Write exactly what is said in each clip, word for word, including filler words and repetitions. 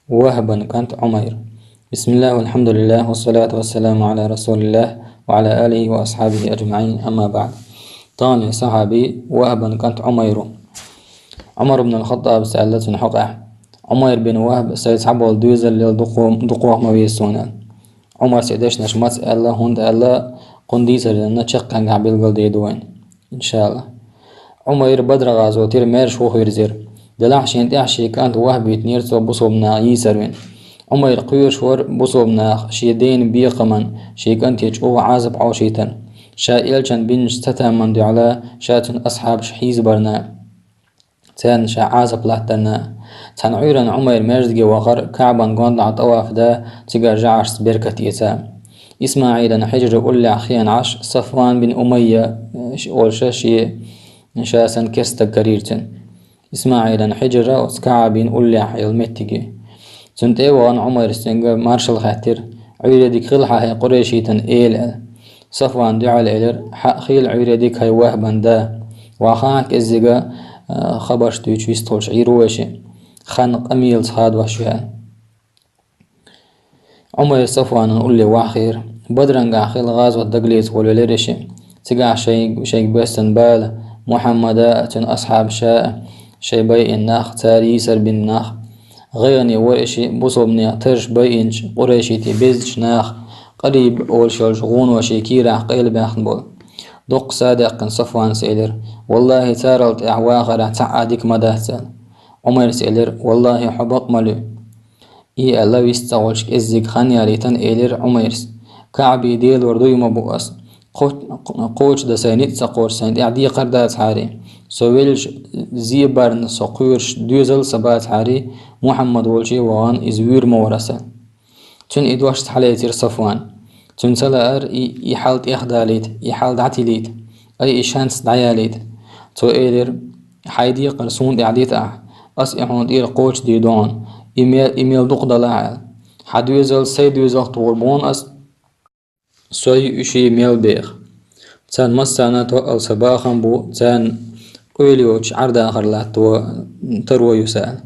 ВахӀбан кӀант Ӏумайр. بسم الله والحمد لله والصلاة والسلام على رسول الله وعلى آله وأصحابه أجمعين، أما بعد. Тахана сахьаби ВахӀбан кӀант Ӏумайр ву. Ӏумар ибн аль-ХаттӀабас аьлла цун хьокъехь: «Ӏумайр бин ВахӀб, сай цхьаболу доьзалал дукха-, дукхох ма веза суна». Ӏумара и дешнаш маца аьлла, хӀунда аьлча кхунна дийцарна чаккхенгахь билгалдийр ду вайна, иншаАллахӀ. Ӏумайр Бадр-гӀазотера маьрша вухавирзира. Делахь шена тӀехь шен кӀант ВахӀб витинера цо бусалба наха йийсар вина. Ӏумайр кхоьруш вара бусалба наха шен дена бекхаман, шен кӀанте чӀогӀа Ӏазап Ӏовшийтар. Ша элчан бинчу цатамман дуьхьала ша цуьнан асхьабаш хьийзабарна, царна ша Ӏазап латтарна. Цхьана Ӏуьйранна Ӏумайр маьждиге вахара, КаӀбан гондахьа тӀаваф дан, цигара жӀарашца беркат эца. ИсмаӀилан хьижра уллехь хиъна Ӏаш, Сафван бин Умайя, э, ш-, олуш шен, ша санна керста стаг карийра цуьнан. ИсмаӀилан хьижра оцу КаӀбин уллехь йолу меттиге. Цунна тӀе а вахана, Ӏумайрас цуьнга маршалла хаьттира: «Ӏуьйре дика хила хьан, хӀай къурайшитан эла», – аьлла. Сафвана дуьхьал элира: «Хьан а хила Ӏуьйре дика, хӀай ВахӀбан да. Вахахьа кӀеззига, а, хабарш дуьйцуш вистхуьлуш Ӏийр ву вай шиъ. Хан къамелаца хадош ю», – аьлла. Ӏумайр Сафванан улле вахийра. Бадрангахь хилла гӀазот дагалаца волавелира и шиъ. Цигахь шайг-, шайга боьссина бала, Мухьаммада а, цуьнан асхьабаша а, шайн байина нах, цара йийсар бина нах, гӀайгӀане вара и шиъ, бусалбанех тарраш байинчу къурайшитийн безачу наха, Къариб олуш йолчу гӀуно шен кийрахь къайлабаьхна болу. Дуккха са а даьккхина, Сафванас элира: «ВаллахӀи, царал тӀехь вахарехь цхьа а дика ма дац», – аьлла. Ӏумайрас элира: «ВаллахӀи, хьо бакъ ма луьй». И аьлла, вист ца гӀолуш кӀеззиг хан ялийтина, элира Ӏумайрас: «КаӀби Делора дуй ма бу ас. Кхо-, кхочушдан сайн ницкъ ца кхочуш, сайн тӀехь декхар дацахьара, со веллачу зебарна со кхоьруш доьзал а сан бацахьара, Мухьаммад волчу вахана иза вуьйр ма вара аса». Цуьнан и дош цхьалецира Сафвана. Цуьнан ца лаьара и, и хьал тӀехдалийта, и хьал дӀатилийта, ай и шанс дӀаялийта. Цо элира: «Хьайн декхар суна тӀехь дита ахь, ас и хьуна тӀера кхочушдийр ду хьуна, и ме-, и мел дукха далахь», – аьлла. «Хьан доьзал сайн доьзалх тухур бу хьуна ас, со ю уьш мел беха. Царна массарна тоъал сан бахам бу, царна къоьлла йоцуш Ӏер-дахар латто таро ю сан».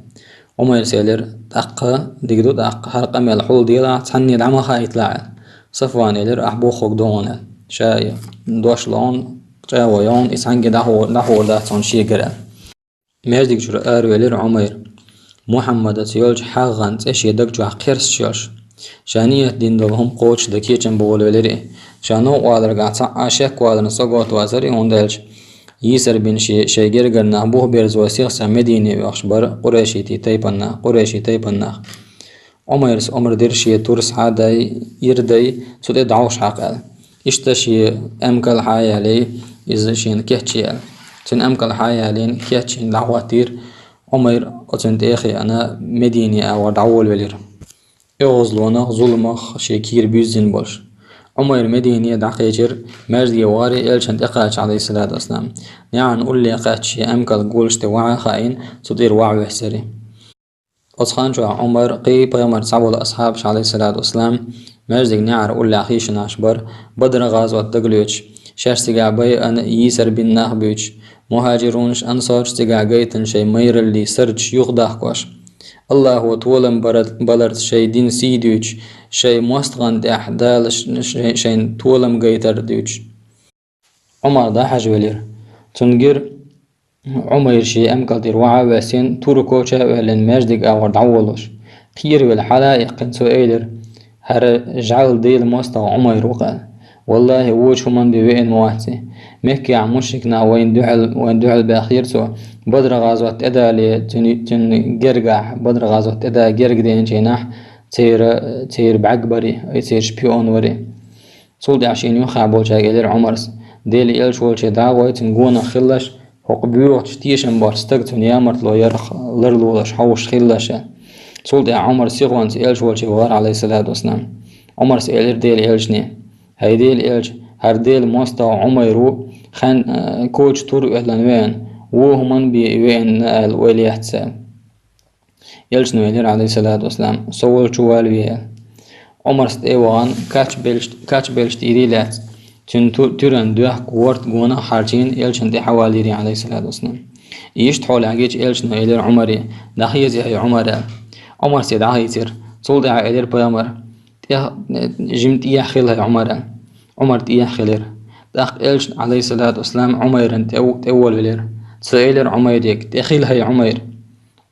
Ӏумайрас элира: «ТӀаккха, дика ду тӀаккха, хӀара къамел хьулделахь, цхьанне дӀа ма хаийталахь», – аьлла. Сафвана элира: «Ахь бохург ду хьуна», – аьлла. Ша и дош ло хьуна, чӀагӀо йо хьуна, и цхьаьнгге дӀахо-, дӀахьор дац хьуна шегара, аьлла. Маьждиг чуьра аравелира Ӏумайр. Мухьаммадаца йолчу хьагӀан цӀе шен даг чохь кхерсташ йолуш, ша ниет дина долу хӀума кхочушдан кечам бан волавелира и. Ша новкъа валаргахь цхьа а шек валарна сагот вацара и, хӀунда аьлча йийсар бина шен, шайн гергара нах бух берзо сих-сиха Медине оьхуш бара къурайшитийн тайпанна, къурайшийн тайпанна нах. Ӏумайрас омра дира шен тур схьа а дай, ира дай, цу тӀе дӀовш хьакха аьлла. Иштта шен эмкал схьа а ялий, иза шена кечъяьлла. Цуьнан эмкал схьа а ялийна, кечйина дӀахӀоттийра Ӏумайр, оцунна тӀе а хиъна, Медине агӀор дӀаволавелира. ОьгӀазлонах, зуламах шен кийра буьззина болуш. Ӏумайр Медине дӀакхечира, маьждиге вахара, элчанна тӀекхача, Ӏалайхиссалату вассалам. НеӀарна улле кхаьчча, шен эмкал гулаш тӀе вахьа а хаийна, цу тӀера вахьа вессара. Оцу хан чохь Ӏумар, кхин а пайхамарца цхьаболу асхьабаш, Ӏалайхиссалату вассалам, маьждиг неӀар уллехь хийшинаш бара, Бадр-гӀазот дагалоьцуш, шаьш цигахь байъина, йийсар бина нах буьйцуш, мухьажирунаш, ансараш цигахь гайтина шайн майраллин сардаш юхадахкош, АллахӀо толам бара-, баларца шайн динан сий дуьйцуш, шайн мостагӀна тӀехь Дала ш-, шайн, шайна толам гайтар дуьйцуш. Ӏумар дӀахьажавелира. Цунна гира Ӏумайр шен эмкал тӀера вахьа а вессина, турко чу а оьллина, маьждиг агӀор дӀаволалуш. Кхеравелла, хьала а иккхина, цо элира: «ХӀара жӀаьла Делан мостагӀа Ӏумайр ву-кх», – аьлла. «ВаллахӀи, вочу хӀуманна бен веана ма вац и. Меккехь мушрик нах вайна дуьхьал, вайна дуьхьал баьхкира цо. Бадр-гӀазот тӀедале, цуьнан, цуьнан гергахь, Бадр-гӀазот тӀедале герга деанчу хенахь, церан, церан бӀаьрг бара и, ай церан шпион вара и». Цул тӀаьхьа шена юххехь болчаьрга элира Ӏумарс: «Делан элча волче дӀа а гӀой, цуьнан гонах хилалаш, хӀокху боьхачу тешам боцу стага цунна ямартло ярх ларлолаш хьовсуш хилалаш». Цул тӀаьхьа Ӏумар сихонца элча волче вахара, Ӏалайхиссалату вассалам. Ӏумарс элира Делан элчане: «ХӀай Делан элча, хӀара Делан мостагӀа Ӏумайр ву, хан, э, коча тур а оьллина веана, вон хӀуманна бен и веана аьлла ойла ецна». Элчано элира, Ӏалайхиссалату вассалам: «Со волчу валаве», – аьлла. Ӏумарс тӀе а вахана, кач беллачу, кач беллачу тӀера а лаьцна, цуьнан ту-, туьран доьхка ворта гонах а хьарчийна, элчанна тӀе хьавалийра, Ӏалайхиссалату вассалам. И иштта хьолехь гича, элчано элира Ӏумаре: «ДӀахеза, хӀай Ӏумар», – аьлла. Ӏумарца дӀахийцира. Цул тӀаьхьа элира пайхамара: «ТӀех-, жима тӀехьа хила хӀай, Ӏумар», аьлла. Ӏумар тӀехьа хилира. ТӀаккха элча, Ӏалайхиссалату вассалам, Ӏумайрана тӀе-, тӀеволавелира. Цо элира Ӏумайре: «ТӀехила хӀай, Ӏумайр».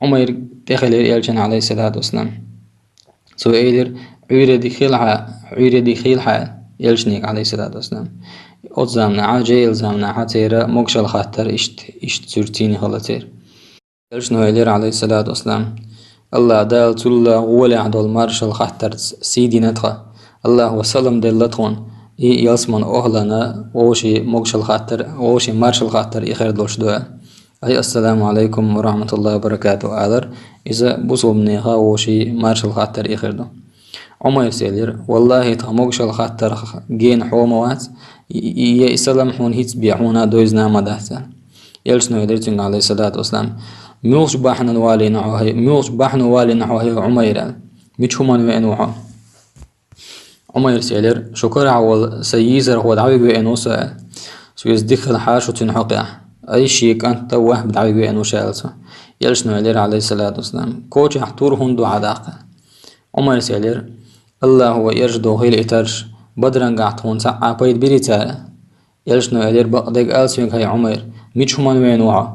Ӏумайр тӀехилира элчана, Ӏалайхиссалату вассалам. Цо элира: «Ӏуьйре дика хила хьа, Ӏуьйре дика хила хьа», элчанга, Ӏалайхиссалату вассалам. Оцу заманахьа, жайъалла заманахьа церан могашалла хаттар иштта, иштта цуьрцийна хилла церан. Элчано элира, Ӏалайхиссалату вассалам: «АллахӀ Дала цул гӀолехь долу маршалла хаттарца сий дина тхан. АллахӀа салам делла тхуна, и ялсаман охӀлана вовшийн могашалла хаттар, вовшийн маршалла хаттар и хир долуш ду», аьлла. Ай, «Ассаламу Ӏалайкум ва рахьматуллахӀи ва баракатухӀу», алар, иза бусалбанеха вовшийн маршалла хаттар и хир ду. Ӏумайрс элира: «ВаллахӀи, тхан могашалла хаттарх гена хьо ма вац, и, и, и салам хьуна хӀинца бен хьуна а девзина а ма дац», аьлла. Элчано элира цуьнга, Ӏалайхиссалату вассалам: «Муьлхачу бахьанан валийна хьо хӀай, муьлхачу бахьано валийна хьо хӀай, Ӏумайр?» аьлла. «Мича хӀуманна веана ву хьо?» Ӏумайрс элира: «Шу карахь волу сан йийсархо дӀавига веана ву со», аьлла. «Со иза дика хилахь, шу цуьнан хьокъехь». «Ай, шен кӀант а, ваьхьа дӀавига веана ву ша», аьлла цо. Элчано элира, Ӏалайхиссалату вассалам: «Кочахь тур хӀунда ду хьан даккха?» Ӏумайрс элира: «АллахӀа ва эрша дохийла и тарш, Бадрангахь тхуна цхьа а пайда бирий цара?» Элчано элира: «Бакъдерг ала соьга хӀай, Ӏумайр, мича хӀуманна веана ву хьо?»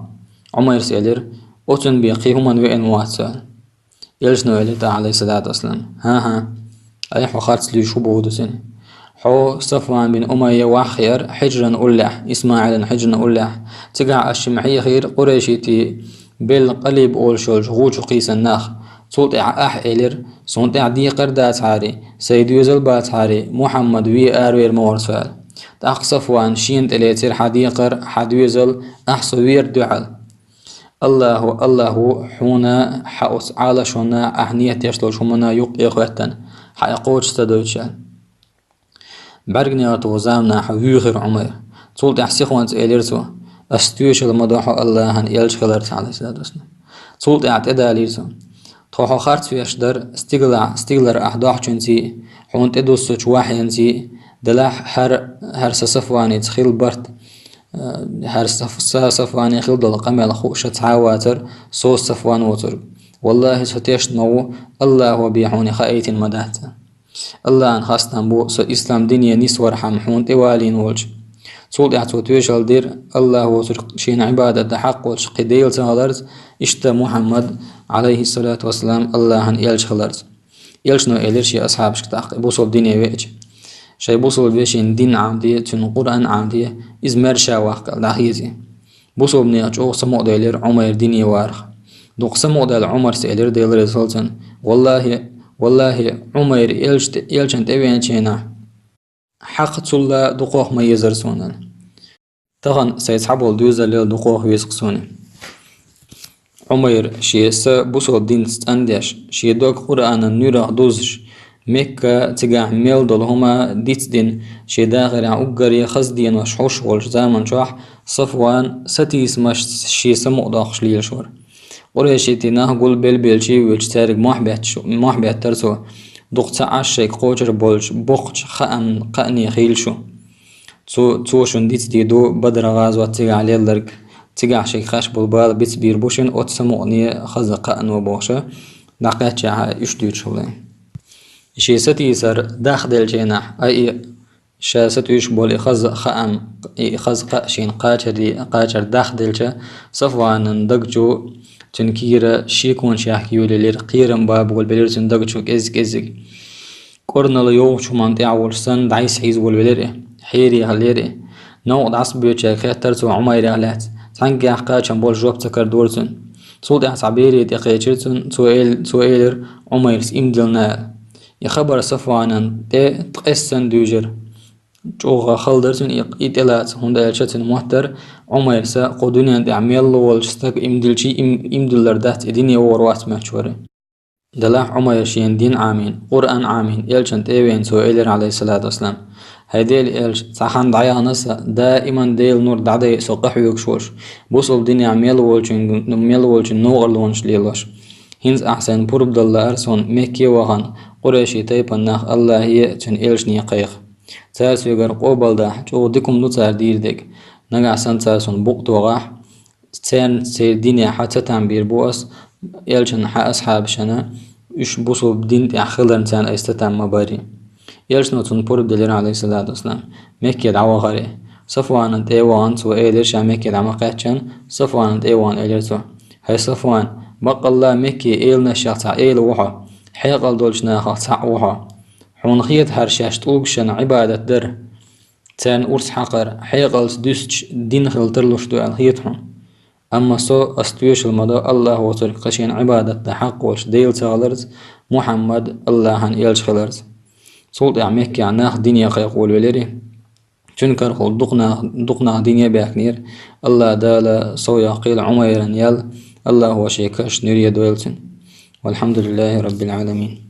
Ӏумайрс элира: «Оцунна бен кхин хӀуманна веана вац со». Элчано элира тӀаккха, Ӏалайхиссалату вассалам: «ХӀан-хӀа, ай, хьо харц луьйш хӀун боху ду цуьнан? Хьо Сафван бин Умайя ваьхьа хиара Хьижран уллехь, ИсмаӀилан Хьижран уллехь, цигахь ас шимма хьехийра къурайшитийн белла Къалиб олуш йолчу гӀу чу кхийсина нах. Цул тӀаьхьа ахь элира: „Суна тӀехь декхар а дацахьара, сайн доьзал а бацахьара, Мухьаммад вен аравер ма вара со“, аьлла. ТӀаккха Сафвана шена тӀелецира хьан декхар, хьан доьзал, ахь со верна дуьхьал. АллахӀа, АллахӀа ву хьуна, хьан оцу Ӏалашонна, ахь нийят деш долчу хӀуманна юккъе хоьттина, хьан и кхочуш ца дойтуш“, аьлла. БӀаьрганегӀар туху заманахь вуьйхира Ӏумайр. Цул тӀаьхьа сихонца элира цо: «Ас тоьшалла ма до хьо АллахӀан элча хиларца, Ӏалайхиссалату вассалам». Цул тӀаьхьа тӀедалийра цо: «Тхо хьо харц веш дара стигалахь, стигалара ахь дохьучуьнций, хьуна тӀедуссучу вахьенций, делахь хӀара, хӀара сан Сафваница хилла барт, э, хӀара Саф-, са Сафване хилла долу къамел хууш цхьа а вацара, со Сафван воцург. ВаллахӀи, со тешна ма ву, АллахӀа бен хьуна хаийтина ма дац. АллахӀан хастам бу, со ислам дине нисвархьама хьуна тӀевалийна волчу». Цул тӀаьхьа цо тоьшалла дира, АллахӀ воцург шена Ӏибадат дан хьакъ волчу кхин Дела ца хиларца, иштта Мухьаммад, Ӏалайхиссалату вассалам, АллахӀан элча хиларца. Элчано элира шен асхьабашка тӀаккха, бусалба дине веача: «Шайн бусалба вешин дин Ӏамаде, цуьнан Къуръан Ӏамаде, иза маьрша ваккха, дӀахезе». Бусалбанех чӀогӀа самукъаделира Ӏумайр дине варах. Дукха самукъадаьлла Ӏумарс элира, Дела реза хуьлда цунна: «ВаллахӀи, валлахӀи, Ӏумайр элча-, элчан тӀевеанчу хенахь, хьакха цул а дукхох ма езара суна. Тахана сайн цхьаболу доьзалел дукхох веза-кх суна». Ӏумайр шен са бусалба динца цӀандеш, шен дог Къуръанан нуьрах дузуш, Мекка, цигахь мел долу хӀума дицдина, шен дахарехь уггаре хаза денош хьош волчу заман чохь Сафван сатийсамашца шен самукъадоккхуш лелаш вара. Къурайшитийн нах гулбелла-беллачий а воьдуш, цаьрга мохь бетташ, мохь беттара цо: «Дукха ца Ӏаш шайга кхочур болчу боккхачу хаам кхаъне хийла шу. Цо, цо шуна дицдийр ду Бадр гӀазот цигахь лелларг, цигахь шайга хьаьш болу бала бицбийр бу шуна оцу самукъане хаза кхаъно», бохуша, дӀакхаьччехьа уьш дуьйцуш хилла. Шен сатийсар дахделчу хенахь, ай, и ша сатуьйсуш болу и хаза хаам, и хаза кхаъ шена кхачаре-, кхачар дахделча, Сафванан даг чу цуьнан кийра шеконаш яхка йолаелира, кхерам баба волабелира цуьнан даг чу кӀез-кӀеззиг. КӀорнала йовхачу хӀуманна тӀехь волуш санна, дӀасахьийза волавелира и, хьере хиллера и. Новкъа дӀасабоьдучаьрга хеттара цо Ӏумайрех лаьцна. Цхьаьнггехь кхачам болуш жоп ца карадора цуьнан. Цул тӀаьхьа цхьа бере тӀекхечира цунна, цо эл-, цо элира: «Ӏумайрс иман диллина», аьлла. И хабар Сафванан тӀе ткъессан дуьйжира. ЧӀогӀа хала дара цуьнан и, и тӀелаца, хӀунда аьлча цуьнан моттара Ӏумайрса кху дуьнен тӀехь мел волчу стага иман дилличий, им-, иман диллар дац, и дине вогӀур вац моьттуш вара. Делахь Ӏумайр шена дин Ӏамийна, Къуръан Ӏамийна, элчан тӀе а веана, цо элира, Ӏалайхиссалату вассалам: «ХӀай Делан элча, цхьа хан дӀаяхана аса, даиман Делан нур дӀадайа со къахьоьгуш волуш, бусалба динехь мел волчун, мел волчун новкъарлонаш лелош. ХӀинца ахь сайна пурба дала лаьара суна, Мекке а вахана, къурайши тайпан нах АллахӀе а, цуьнан элчане а кхайкха. Цара соьгара къобалдахь, чӀогӀа дика хӀума ду цара дийр дерг. Нагахь санна цара суна букъ тогӀахь, церан церан динехь хьан цатам бийр бу ас, элчанна, хьан асхьабашна, уьш бусулба дин тӀехь хиларна царна айса там ма барри. Элчано цунна пурба делира, алейхиссалату вассалам, Мекке дӀавахаре. Сафванан тӀе а вахана, цо элира ша Мекке дӀа ма кхаьччан, Сафванан тӀе а вахана элира цо: «ХӀай Сафван, баккъалла Мекке эланашех цхьа эла ву хьо, хьекъал долчу нахах цхьаъ ву хьо. Хьуна хета хӀара шаьш тӀулгашна Ӏибадат дар, царна урс хьакхар, хьекъалца дуьстича дин хила тарлуш ду аьлла хета хьуна. Амма со ас тоьшалла ма до Аллахо цуьнга кхачийна Ӏибадат дан хьакъ волчу Дела ца хиларца, Мухьаммад Аллахьан элча хиларца». Цул тӀаьхьа Меккехь нах дине кхайкхаволавелира. Цуьнан карахула дукха нах, дукха нах дине баьхкинера. Аллах Дала сов яккхийла Ӏумайран ял, Аллахо шен каш нуьре дойла цуьнан. Валхьамдулиллахи Раббил Ӏаламин.